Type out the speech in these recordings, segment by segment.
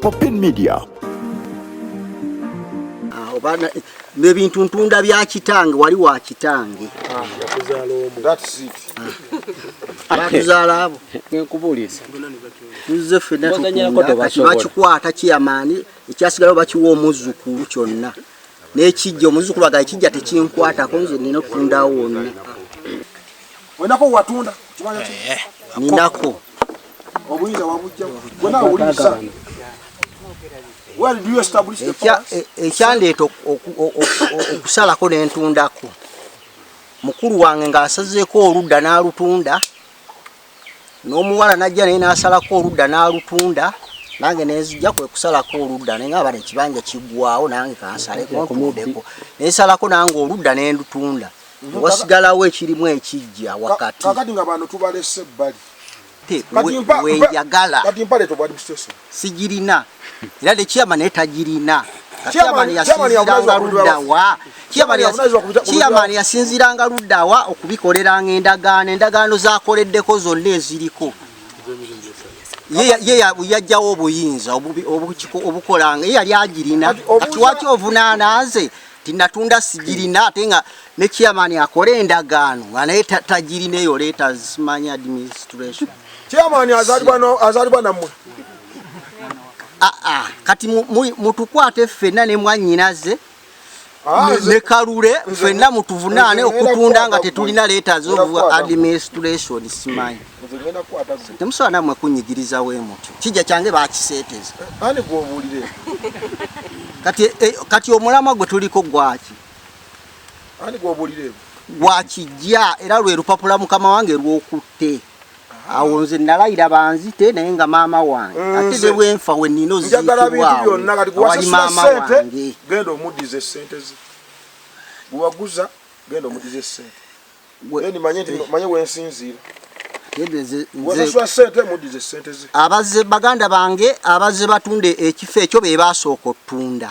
Popin Media. Ah, oba ebintu ntunda bya kitange wali wa kitange. Ah, batuzaala abo tuzze ffenna tukunda kati bakikwata kiyamaani ekyasigalawo bakiwa omuzzukulu kyonna n'ekijja omuzzukulu agala ekijja tekinkwatako nze nina okutundawo wonna. Olinako watunda kibanja kyo? Eh, ninako. Obuyinza wabujja gwe nawe owuliriza. Where did you establish the powers? Ekyandeeta okusalako ne ntundako mukulu wange ng'asazeeko oludda n'alutunda n'omuwala n'ajja naye n'asalako oludda n'alutunda nange nenzija kwe kusalako oludda naye nga bano ekibanja kiggwawo nange kansaleko ntundeko nensalako nange oludda ne ndutunda wasigalawo ekirimu ekijja wakati. Kakati nga bano tubalese ebbali wenjagala kati mpa leto bwa administration sigirina era ne chairman naye tagirina. Chairman yasinziranga luddawa? Chairman yasinziranga luddawa okubikoleranga endagaano? Endagaano zakoleddeko zonna eziriko ye yajjawo obuyinza obukolanga ye yali agirina. Kati waki ovunaana nze tinatunda sigirina ate nga ne chairman akole endagaano nga naye tagirina eyo leeta simanyi administration. Chairman azaalibwa nammwe? Aa, kati mutukwate ffenna ne mwannyinaze ne Kalule ffenna mutuvunaane okutunda nga tetulina letters of administration simanyi. Temusobola nammwe kunnyigiriza we mutyo. Kijja kyange bakiseeteza. Ani gw'obuulire? Kati omulamwa gwe tuliko gwaki? Ani gw'obuulire? Gwakijja era lwe lupapula mukama wange lw'okutte. Awo nze nalayira banzite naye nga maama wange ate ne bwenfa we nnina Njagala bintu byonna kati oziikibwawo awali gwewasasula maama ssente wange. genda omuddize ssente ze. Gwewaguza genda omuddize ssente. Then manye nti manye wensinziira. Wasasula ssente muddize ssente ze. Abazze baganda bange abazze batunda ekifo ekyo be baasooka ottunda.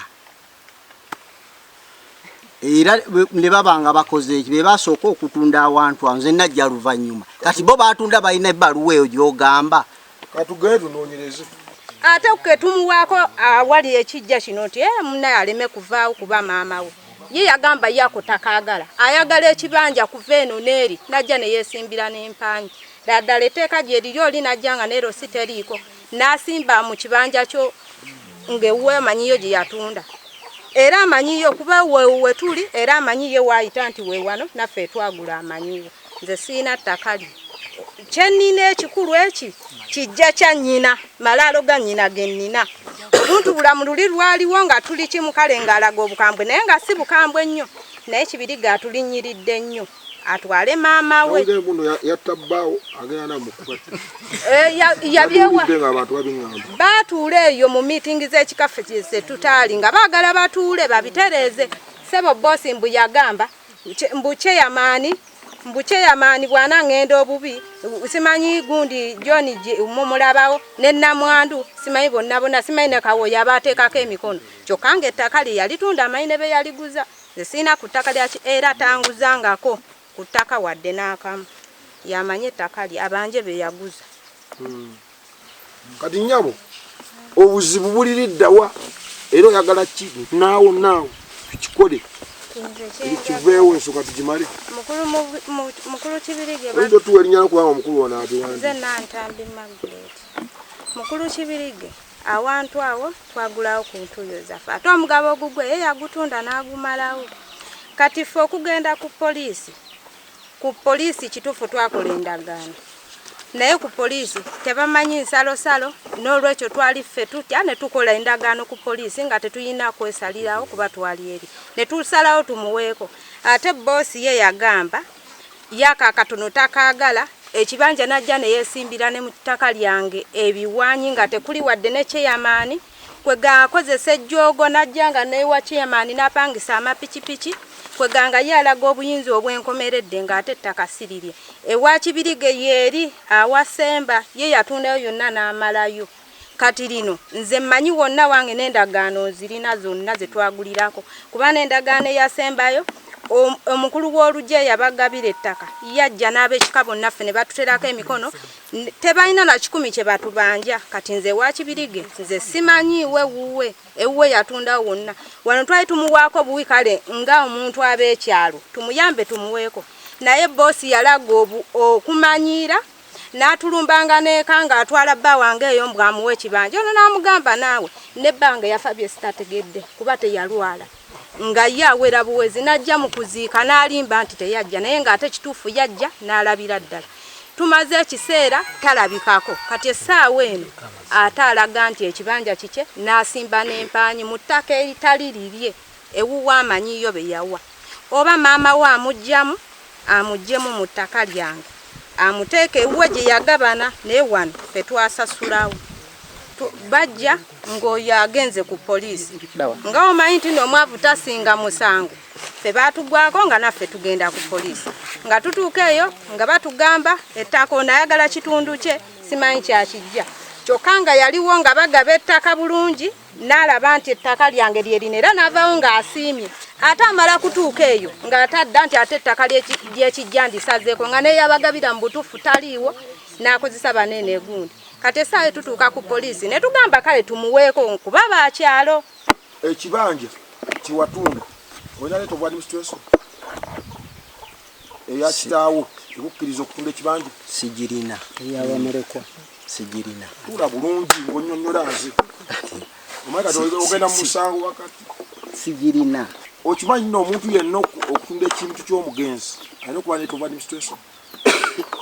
Era ne baba nga bakoze eki be basooka okutunda awantu awo nze najja luvannyuma. Kati bo baatunda balina ebbaluwa eyo gy'ogamba. Katugende tunoonyereze. Ate ke tumuwaako awali ekijja kino nti munnaye aleme kuvaawo kuba maama we. Ye yagamba ye ako takaagala. Ayagala ekibanja kuva eno n'eri n'ajja ne yeesimbira n'empangi. Ddala etteeka gye liri oli n'ajja nga n'ero si teriiko n'asimba mu kibanja kyo ng'ewuwe amanyiyo gye yatunda. Era amanyiyo kuba we tuli era amanyiyo waayita nti we wano naffe twagula amanyiyo. Nze sirina ttaka lye. Kye nnina ekikulu eki kijja kya nnyina, malaalo ga nnyina ge nnina. Obuntu bulamu luli lwaliwo nga tuli kimu kale ng'alaga obukambwe naye nga si bukambwe nnyo naye Kibirige atulinnyiridde nnyo atwale maama we. Yatta bbaawo agenda namukuba. Yabyewa. Abantu babiŋŋamba. Baatuula eyo mu miitingi z'ekikaffe ze tutaali nga baagala batuule babitereeze. Ssebo bboosi mbu yagamba mbu kyeyamaani bw'ana ŋŋenda obubi simanyi gundi John mumulabawo ne Namwandu simanyi bonna bonna simanyi ne Kawoya abaateekako emikono kyokka ng'ettaka lye yalitunda amanyi ne be yaliguza. Nze sirina ku ttaka lya era tanguzangako ku ttaka wadde n'akamu. Yamanyi ettaka lye abanje be yaguza. Kati nnyabo obuzibu buliriddawa era oyagala ki naawo naawo tukikole kiveewo ensonga tugimale. Mukulu Kibirige oyinza otuwa erinnya lyo kubanga omukulu wano atuwandiise. Nze Nantambi Margaret. Mukulu Kibirige awantu awo twagulawo ku ntuuyo zaffe ate omugabo ogugwe ye yagutunda n'agumalawo. Kati ffe okugenda ku poliisi kituufu twakola endagaano naye ku poliisi tebamanyi nsalosalo n'olwekyo twali ffe tutya ne tukola endagaano ku poliisi nga tetulina kwesalirawo kuba twali eri ne tusalawo tumuweeko. Ate bboosi ye yagamba yaka akatono takaagala ekibanja n'ajja ne yeesimbira ne mu ttaka lyange ebiwanyi nga tekuli wadde ne kyeyamaani kwega akozesa ejjoogo n'ajja nga neewa kyeyamaani n'apangisa amapikipiki kwega nga ye alaga obuyinza obwenkomeredde ng'ate ettaka si lirye. Ewa Kibirige yeeri awasemba ye yatundayo yonna n'amalayo. Kati lino nze mmanyi wonna wange n'endagaano nzirina zonna ze twagulirako kuba n'endagaano eyasembayo Omukulu w'oluggya eyabagabira ettaka yajja n'ab'ekika bonna ffe ne batuterako emikono, tebalina na 100 kye batubanja. Kati nze ewa Kibirige nze simanyiiwo ewuwe, ewuwe yatundawo wonna. Wano twali tumuwaako buwi kale nga omuntu ab'ekyalo tumuyambe tumuweeko, naye bboosi yalaga okumanyiira n'atulumbanga n'eka ng'atwala bba wange eyo mbu amuwe ekibanja. Ono n'amugamba naawe ne bbange yafa bye sitategedde kuba teyalwala, nga ye awera buwezi n'ajja mu kuziika n'alimba nti teyajja, naye ng'ate kituufu yajja n'alabira ddala. Tumaze ekiseera talabikako, kati essaawa eno ate alaga nti ekibanja kikye n'asimba n'empaanyi mu ttaka eritali lirye ewuwe amanyiyo be yawa. Oba maama we amuggyamu amuggyemu mu ttaka lyange amuteeke ewuwe gye yagabana, naye wano ffe twasasulawo. Bajja ng'oyo agenze ku poliisi, nga omanyi nti n'omwavu tasinga musango, ffe baatugwako nga naffe tugenda ku poliisi. Nga tutuuka eyo nga batugamba ettaka ono ayagala kitundu kye simanyi kyakijja, kyokka nga yaliwo nga bagaba ettaka bulungi n'alaba nti ettaka lyange lye lino era n'avaawo ng'asiimye. Ate amala kutuuka eyo ng'atadda nti ate ettaka ly'ekijja ndisazeeko, nga neyabagabira mu butuufu taliiwo, n'akozesa baneeno egundi. Kati essaawa tutuuka ku poliisi ne tugamba kale tumuweeko kuba bakyalo. Ekibanja kyewatunda olina letter of administration eya kitaawo ekukkiriza okutunda ekibanja? Sigirina. Eyabamulekwa sigirina. Tuula bulungi ng'onnyonnyola nze. Omanyi kati ogenda mu musango wakati. Sigirina. Okimanyi nno omuntu yenna okutunda ekintu ky'omugenzi alina okuba letter of administration?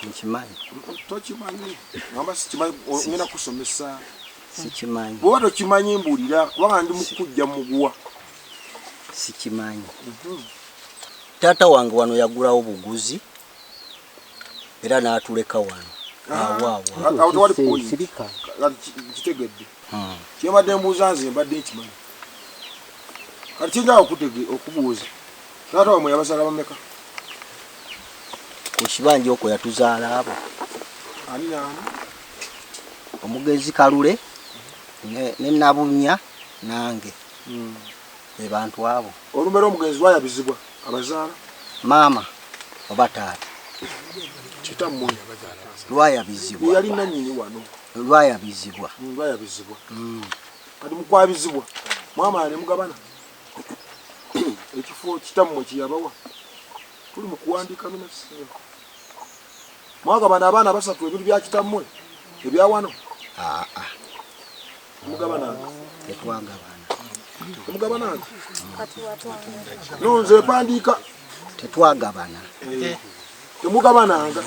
Nkimanyi. Tokimanyi? Ngamba sikimanyi, ngenda kusomesa. Sikimanyi. Bw'oba tokimanyi mbuulira kubanga ndi mu kukujja muguwa. Sikimanyi. Taata wange wano yagulawo buguzi era n'atuleka wano. Awo awo. Awo tewali point. Kati kitegedde. Kye mbadde mbuuza nze mbadde nkimanyi. Kati kyenjagala okubuuza, taata wammwe yabazaala bameka? Ku kibanja okwo yatuzaala abo. Ani n'ani? Omugenzi Kalule ne Nabunya nange. Be bantu abo. Olumbe lw'omugenzi lwayabizibwa abazaala? Maama oba taata? Kitammwe. Lwayabizibwa. Yali nannyini wano. Lwayabizibwa. Lwayabizibwa. Kati mukwabizibwa mwamala ne mugabana ekifo kitammwe kye yabawa. Tuli mu kuwandiika minutes. Mwagabana abaana basatu ebintu bya kitammwe ebya wano? Mugabananga? Tetwagabana. Temugabananga? No, nze mpandiika. Tetwagabana. Temugabananga.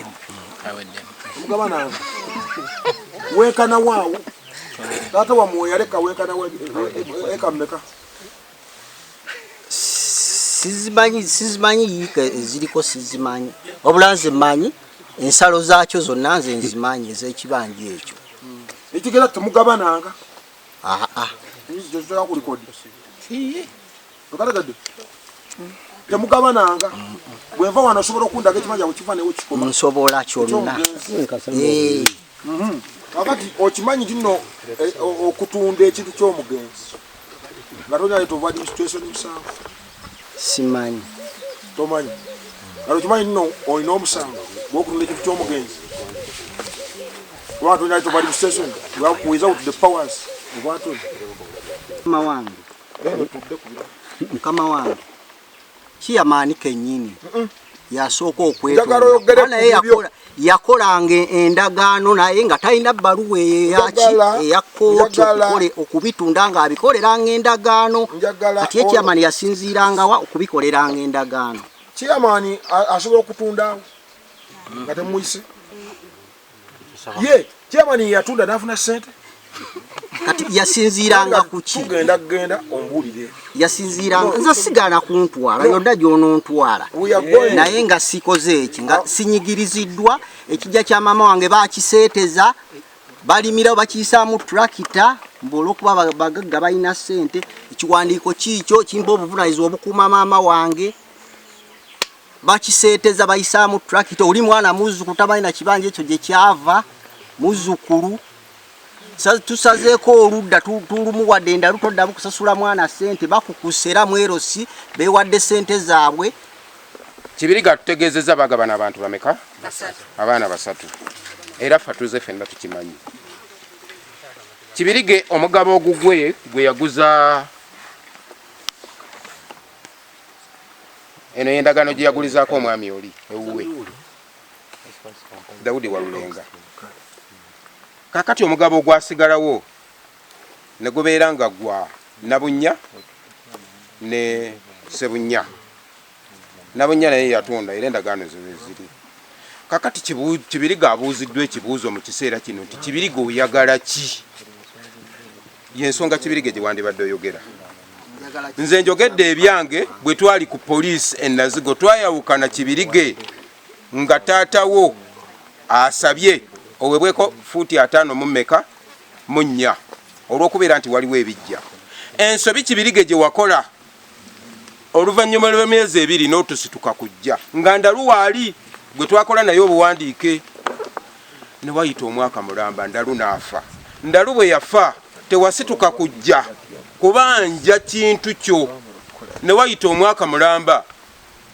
Temugabananga. Wenkana waawo. Taata wammwe yaleka wenkana eka mmeka? Sizimanyi, sizimanyi yiika eziriko sizimanyi. Wabula nze mmanyi ensalo zaakyo zonna nze nzimanyi ez'ekibanja ekyo. Ekigera temugabananga. Temugabananga. Bwenva wano osobola okundaga ekibanja bwe kiva newe kikoma. Nsobola kyonna. Kakati okimanyi nti nno okutunda ekintu ky'omugenzi nga tolina letter of administration musango? Simanyi. Tomanyi? Kati okimanyi nno olina omusango gw'okutunda ekintu ky'omugenzi kubanga tolina letter of administration without the powers of attorney. Mukama wange. Mukama wange. Chairman kennyini yasooka okwetonda, naye yakolanga endagaano naye nga talina bbaluwa eyaki eya kkooti okubitunda ng'abikoleranga endagaano. Kati ye chairman yasinziirangawa okubikoleranga endagaano? Chairman asobola okutundaawo nga temuyise? Ye chairman yatunda n'afuna ssente. Kati yasinziiranga ku ki? Tugenda kugenda ombuulire. Yasinziiranga, nze sigaana kuntwala yonna gy'onontwala, naye nga sikoze eki, nga sinyigiriziddwa. Ekijja kya maama wange bakiseeteza, balimirawo, bakiyisaamu tulakita mbu olw'okuba bagagga balina ssente. Ekiwandiiko kiikyo kimpa obuvunaanyizibwa obukuuma maama wange. Bakiseeteza, bayisaamu tulakita. Oli mwana muzzukulu tamanyi na kibanja ekyo gye kyava, muzzukulu. Tusazeeko oludda tulumuwadde endalu, toddamu kusasula mwana ssente. Bakukusa era mwerosi beewadde ssente zaabwe. Kibirige atutegeezezza bagabana abantu bameka? Abaana 3. Era ffe tuze ffenna tukimanyi. Kibirige omugabo ogugwe gwe yaguza eno y'endagaano gye yagulizaako omwami oli ewuwe Daudi Walulenga. Kaakati omugabo ogwasigalawo ne gubeera nga gwa Nabunnya ne Sebunnya. Nabunnya naye yatunda era endagaano zo ziri. Kakati Kibirige abuuziddwa ekibuuzo mu kiseera kino nti Kibirige oyagala ki? Y'ensonga Kibirige gye wandibadde oyogera. Nze njogedde ebyange bwe twali ku poliisi e Nazigo twayawukana Kibirige nga taata wo asabye owebweko fuuti 50 mu mmeka mu 4 olw'okubeera nti waliwo ebijja. Ensobi Kibirige gye wakola oluvannyuma lw'emyezi 2 n'otusituka kujja nga Ndalu waali gwe twakola naye obuwandiike ne wayita omwaka mulamba Ndalu n'afa. Ndalu bwe yafa tewasituka kujja kubanja kintu kyo ne wayita omwaka mulamba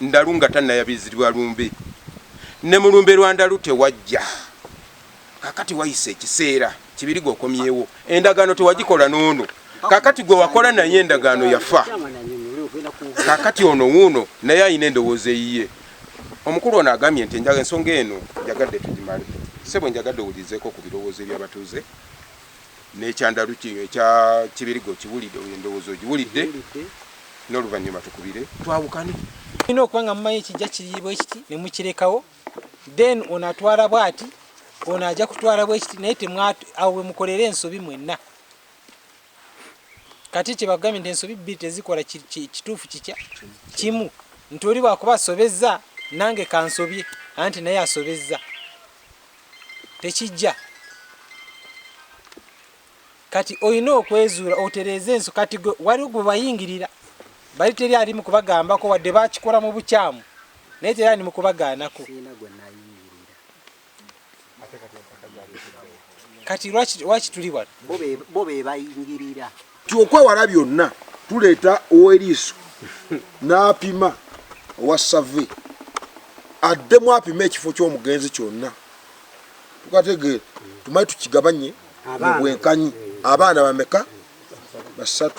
Ndalu nga tannayabizibwa lumbe ne mu lumbe lwa Ndalu tewajja. Kakati wayise ekiseera Kibirige okomyewo endagaano tewagikola n'ono kakati gwe wakola naye endagaano yafa. Kakati ono wuuno naye alina endowooza eyiye. Omukulu ono agambye nti ensonga eno njagadde tugimale. Ssebo njagadde owulirizeeko ku birowoozo eby'abatuuze n'ekyandalu ekya Kibirige okiwulidde, endowooza ogiwulidde n'oluvannyuma tukubire twawukane. Mulina okuba nga mumanyi ekijja kiri bwe kiti ne mukirekawo, then ono atwala bw'ati, ono ajja kutwala bwe kiti, naye awo we mukolera ensobi mwenna. Kati kye bagambye nti ensobi bbiri tezikola kituufu kikya kimu, nti oli bw'akuba asobezza nange kansobye, anti naye asobezza, tekijja. Kati olina okwezuula otereeze enso. Kati gwe waliwo gwe bayingirira bali teri ali mu kubagambako wadde bakikola mu bukyamu, naye teri ali mu kubagaanako. Kati lwaki tuli wano? Bo be bayingirira. Ti okwewala byonna tuleeta ow'eriiso n'apima owa save addemu apime ekifo ky'omugenzi kyonna tukategeera tumale tukigabanye mu bwenkanyi. Abaana bameka? 3.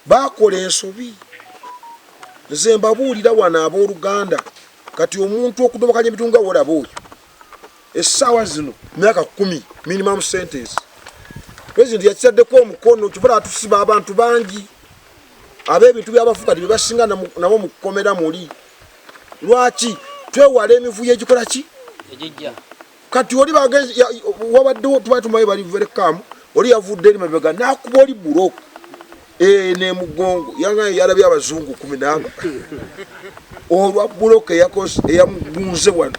Baakola ensobi. Nze mbabuulira wano abooluganda, kati omuntu okudobakanya ebintu nga wolaba oyo essaawa zino myaka 10 minimum sentence. President yakitaddeko omukono kivula atusiba abantu bangi ab'ebintu by'abafu kati bebasinga nabo mu kkomera muli. Lwaki twewala emivuyo egikola ki? Kati oli wabaddewo tuba tumanyi bali very calm, oli yavudde eri mabega n'akuba oli buloku n'emugongo yanga yalabye abazungu 14 olwa buloku eyamugunze wano.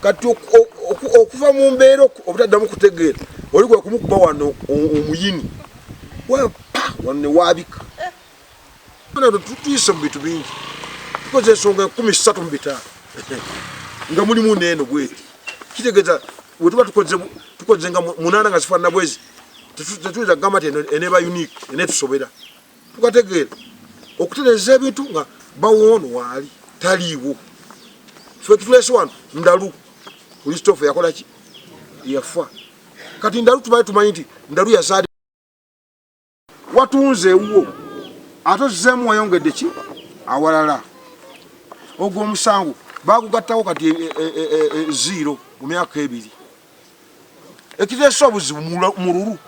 Kati okuva mu mbeera obutaddamu kutegeera oli kwe kumukuba wano omuyini pa wano ne waabika. Tuyise mu bintu bingi, tukoze ensonga 35 nga mulimu n'eno bweti. Kitegeeza bwe tuba tukoze nga 8 nga zifaanana bwezi, tetuyinza kugamba nti eneeba unique eneetusobera. Tukategeera okutereeza ebintu nga bawoono waali taliiwo. Ffe tuleese wano Ndalu Christopher yakola ki? Yafa. Kati Ndalu tubaye tumanyi nti Ndalu yazaali watunze ewuwo ate ozzeemu wayongedde ki awalala. Ogwo omusango bagugattako kati 0 mu myaka 2. Ekiteesa obuzibu mululu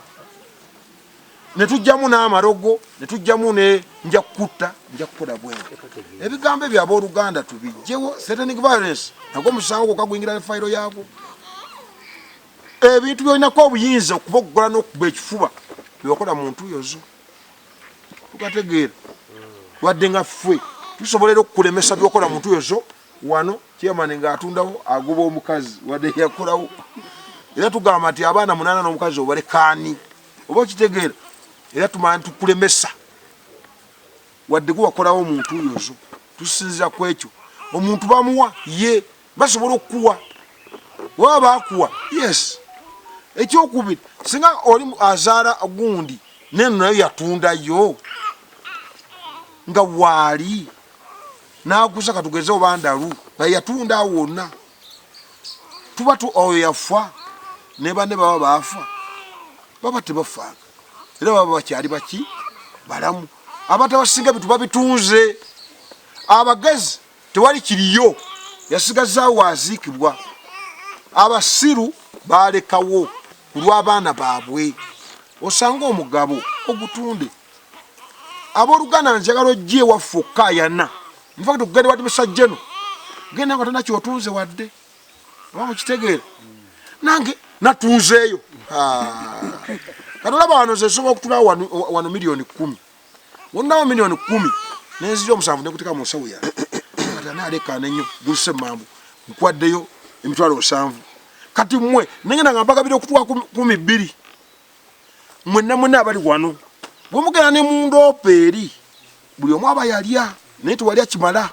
ne tujjamu n'amalogo ne tujjamu ne nja kukutta nja kukola bwene. Ebigambo ebyo abooluganda tubijjewo. Threatening violence nagwo omusango gwokka guyingira ne fayiro yaagwo. Ebintu by'olinako obuyinza okuboggola n'okuba ekifuba byewakola mu ntuuyo zo tukategeera. Wadde nga ffe tusobola era okukulemesa by'okola mu ntuuyo zo. Wano chairman ng'atundawo agoba omukazi wadde yakolawo, era tugamba nti abaana 8 n'omukazi obalekaani oba okitegeera. Era tumanya tukulemesa wadde gwe wakolawo mu ntuuyo zo. Tusinziira ku ekyo omuntu bamuwa ye basobola okukuwa waba bakuwa. Yes. Ekyokubiri, singa oli azaala gundi neno nayo yatundayo nga waali N'aguza katugeze oba ndalu nga yatunda awo wonna. Tuba tu oyo yafa ne banne baba baafa. Baba tebafanga. Era baba bakyali baki balamu. Abantu abasinga bintu babitunze. Abagezi tewali kiriyo yasigazaawo aziikibwa. Abasiru balekawo ku lw'abaana baabwe. Osanga omugabo ogutunde. Abooluganda njagala ojje ewaffe okukaayana. Nfa okugenda wadde musajja eno. Genda nga tolina ky'otunze wadde. Oba mukitegeera? Nange natunzeeyo. Kati olaba wano nze nsobola okutulawo wano 10,000,000. Wonnawo 10,000,000 nenzija 7 nekuteeka mu nsawo yange. Kati ani alekaana ennyo guluse mambu nkwaddeyo 70,000. Kati mmwe nengenda nga mbagabira okutuwa 12,000. Mwenna mwenna abali wano bwe mugenda ne mu ndoopa eri buli omu aba yalya naye tewalya kimala.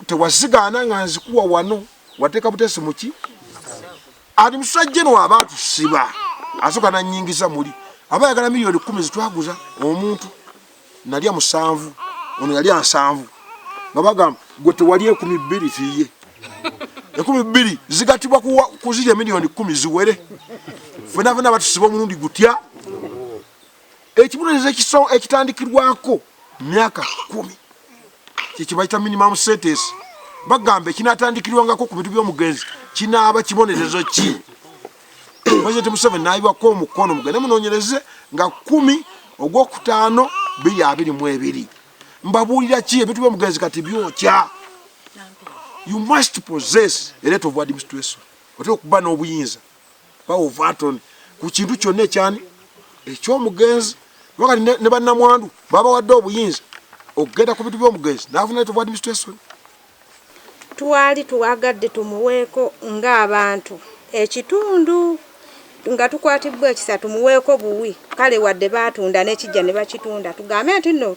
Tewasigaana nga nzikuwa wano wateeka buteesi muki. Ati musajja eno aba atusiba asooka nannyingiza muli aba ayagala 10,000,000 zitwaguza omuntu nalya 7 ono yalya 7 nga bagamba gwe tewali 20,000 tiye 20,000 zigatibwa kuzirya 10,000,000 ziwere fena fena batusiba omulundi gutya. Ekibonerezo ekitandikirwako myaka 10 kyekibayita minimum sentence. Bagamba ekinatandikirwangako ku bintu by'omugenzi kinaaba kibonerezo ki? President Museveni n'ayiwako omukono mugende munoonyereze nga 10 ogwokutaano bbiri abiri mu ebiri. Mbabuulira ki ebintu by'omugenzi kati byokya. You must possess a right of administration. Otera okuba n'obuyinza power of attorney ku kintu kyonna ekyani eky'omugenzi. Wakati ne bannamwandu babawadde obuyinza okugenda ku bintu by'omugenzi n'afuna right of administration. Twali tuwagadde tumuweeko ng'abantu ekitundu nga tukwatibwa ekisa tumuweeko buwi kale wadde baatunda n'ekijja ne bakitunda tugambe nti nno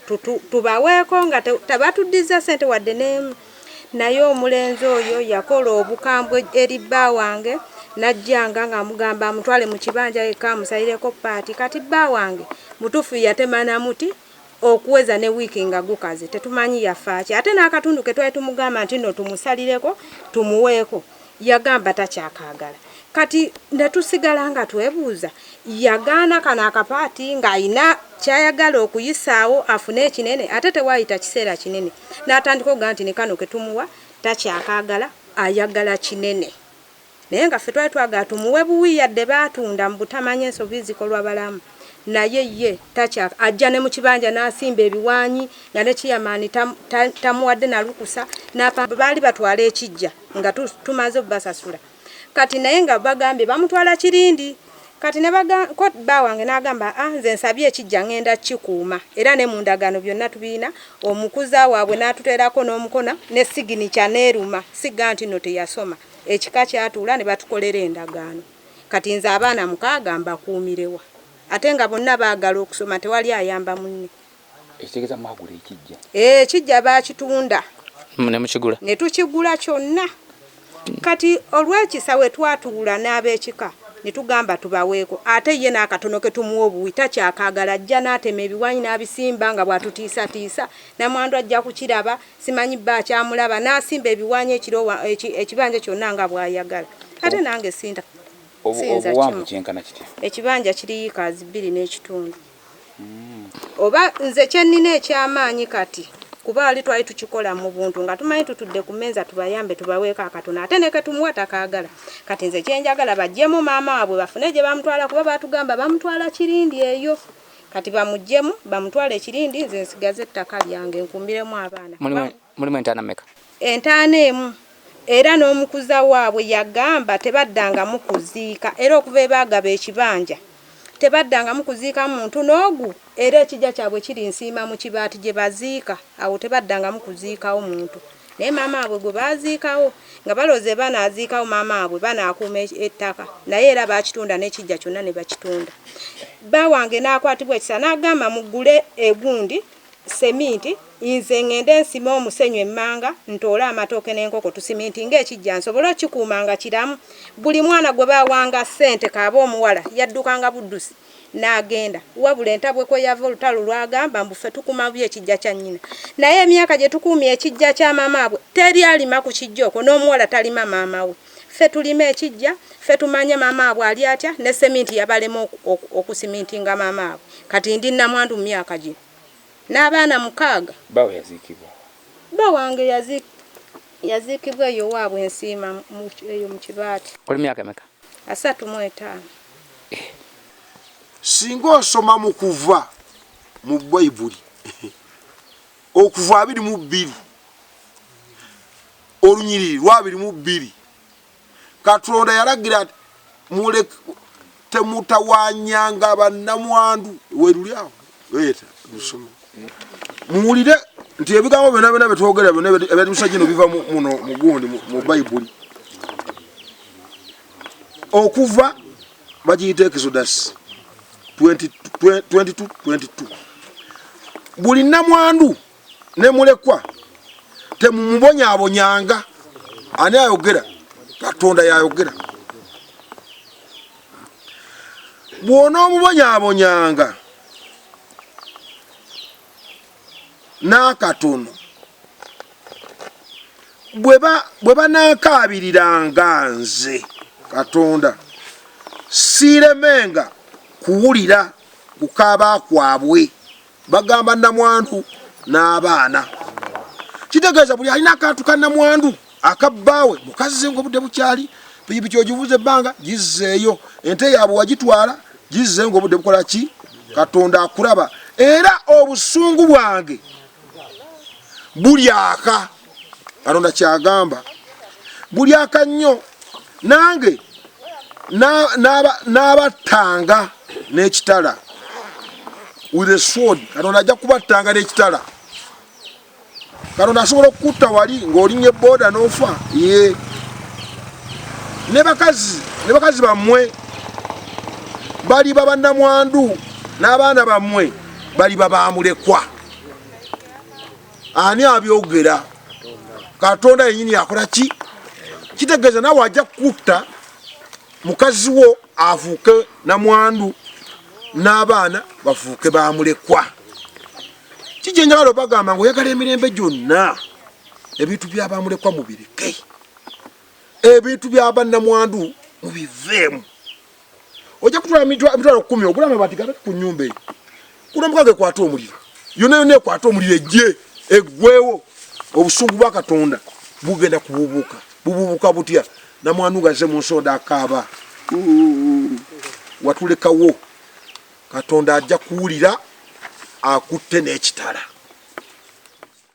tubaweeko nga tebatuddiza ssente wadde n'emu. Naye omulenzi oyo yakola obukambwe eri bba wange n'ajjanga ng'amugamba amutwale mu kibanja yekka amusalireko paati. Kati bba wange mutuufu yatema na muti okuweza ne wiiki nga gukaze tetumanyi yafa ki. Ate n'akatundu ke twali tumugamba nti nno tumusalireko tumuweeko yagamba takyakaagala. Kati ne tusigala nga twebuuza yagaana kano akapaati ng'alina ky'ayagala okuyisaawo afune ekinene ate tewaayita kiseera kinene n'atandika okugamba nti ne kano ke tumuwa takyakaagala ayagala kinene. Naye nga ffe twali twagala tumuwe buwi yadde baatunda mu butamanya ensobi zikolwa balamu naye ye takya ajja ne mu kibanja n'asimba ebiwaanyi nga ne kiyamaani tamuwadde na lukusa baali batwala ekijja nga tumaze obbasasula. Kati naye nga bagambye bamutwala Kirindi. Kati ne ko bba wange n'agamba nze nsabye ekijja ngenda kikuuma era ne mu ndagaano byonna tubiina omukuza waabwe n'atuteerako n'omukono ne siginikya n'eruma sigga nti nno teyasoma. Ekika kyatuula ne batukolera endagaano. Kati nze abaana 6 mbakuumirewa ate nga bonna baagala okusoma tewali ayamba munne. Ekitegeeza mwagula ekijja? Ekijja baakitunda. Ne mukigula? Ne tukigula kyonna. Kati olw'ekisa we twatuula n'ab'ekika ne tugamba tubaweeko ate ye n'akatono ke tumuwa obuwi takyakaagala ajja n'atema ebiwanyi n'abisimba nga bw'atutiisatiisa namwandu ajja kukiraba simanyi bba akyamulaba n'asimba ebiwanyi ekibanja kyonna nga bw'ayagala. Ate nange sinta obuwanvu kyenkana kitya? Ekibanja kiri yiikaazi 2.5. Oba nze kye nnina eky'amaanyi kati kuba wali twali tukikola mu buntu nga tumanyi tutudde ku mmeeza tubayambe tubaweeko akatono ate ne ke tumuwa takaagala. Kati nze kye njagala baggyemu maama waabwe bafune gye bamutwala kuba baatugamba bamutwala Kirindi eyo. Kati bamuggyemu bamutwale Kirindi nze nsigaze ettaka lyange nkuumiremu abaana. Mulimu entaana mmeka? Entaana emu. Era n'omukuza waabwe yagamba tebaddangamu kuziika era okuva ebaagaba ekibanja tebaddangamu kuziika muntu n'ogu era ekijja kyabwe kiri Nsiima mu kibaati gye baziika awo tebaddangamu kuziikawo muntu. Naye maama waabwe gwe baaziikawo nga balowooza banaaziikawo maama waabwe banaakuuma ettaka naye era baakitunda n'ekijja kyonna ne bakitunda. Bba wange n'akwatibwa ekisa n'agamba muggule egundi seminti nze ngende nsime omusenyu emmanga ntoole amatooke n'enkoko tusimintinge ekijja nsobole okikuuma nga kiramu. Buli mwana gwe baawanga ssente kaaba omuwala yaddukanga buddusi. N'agenda. Wabula entabwe kwe yava olutalo lwagamba mbu ffe tukuma bubi ekijja kya nnyina. Naye emyaka gye tukuumye ekijja kya maama bwe teri alima ku kijja okwo n'omuwala talima maama we. Ffe tulima ekijja, ffe tumanya maama bwe ali atya ne seminti yabalema okusimintinga maama bwe. Kati ndi nnamwandu mu myaka gino n'abaana 6. Bbaawe yaziikibwa wa? Bba wange yaziikibwa eyo waabwe Nsiima eyo mu Kibaati. Oli myaka emeka? 35. Singa osoma mu Kuva mu Bayibuli, Okuva 22, olunyiriri lwa 22, Katonda yalagira nti muleke temutawanyanga bannamwandu. Weruli awo, leeta lusome muwulire nti ebigambo byonna byonna byetwogera byonna ebyatusa gino biva muno mugundi mu Bayibuli. Okuva bagiyita Exodus 22:22. Buli nnamwandu ne mulekwa temumubonyaabonyanga. Ani ayogera? Katonda yayogera. Bw'onoomubonyaabonyanga n'akatono, bwe banankaabiriranga nze Katonda, siiremenga kuwulira kukaaba kwabwe. Bagamba namwandu n'abaana. Kitegeeza buli alina akantu ka namwandu akabbaawe mukazze ng'obudde bukyali, pikipiki ogivuze ebbanga gizzeeyo, ente yaabwe wagitwala gizze ng'obudde bukola ki? Katonda akulaba era obusungu bwange bulyaka. Katonda kyagamba bulyaka nnyo, nange n'abattanga n'ekitala with a sword. Katonda ajja kubattanga n'ekitala. Katonda asobola okukutta wali ng'olinnye boda n'ofa. Ye ne bakazi ne bakazi bammwe baliba bannamwandu n'abaana bammwe baliba bamulekwa. Ani abyogera? Katonda yennyini akola ki? Kitegeeza naawe ajja kukutta mukazi wo afuuke namwandu n'abaana bafuuke bamulekwa. Kikyenjagala obagamba nga oyagala emirembe gyonna, ebintu byabamulekwa mubireke, ebintu byabannamwandu mubiveemu. Ojja kutwala emitwalo 10 ogula amabaati gabe ku nnyumba eyo, kuno omukago ekwate omuliro, yonna yonna ekwate omuliro ejje eggwewo. Obusungu bwa Katonda bugenda kububuuka. Bubuubuka butya? Namwandu nga azze mu nsonda akaaba, watulekawo. Katonda ajja kuwulira akutte n'ekitala.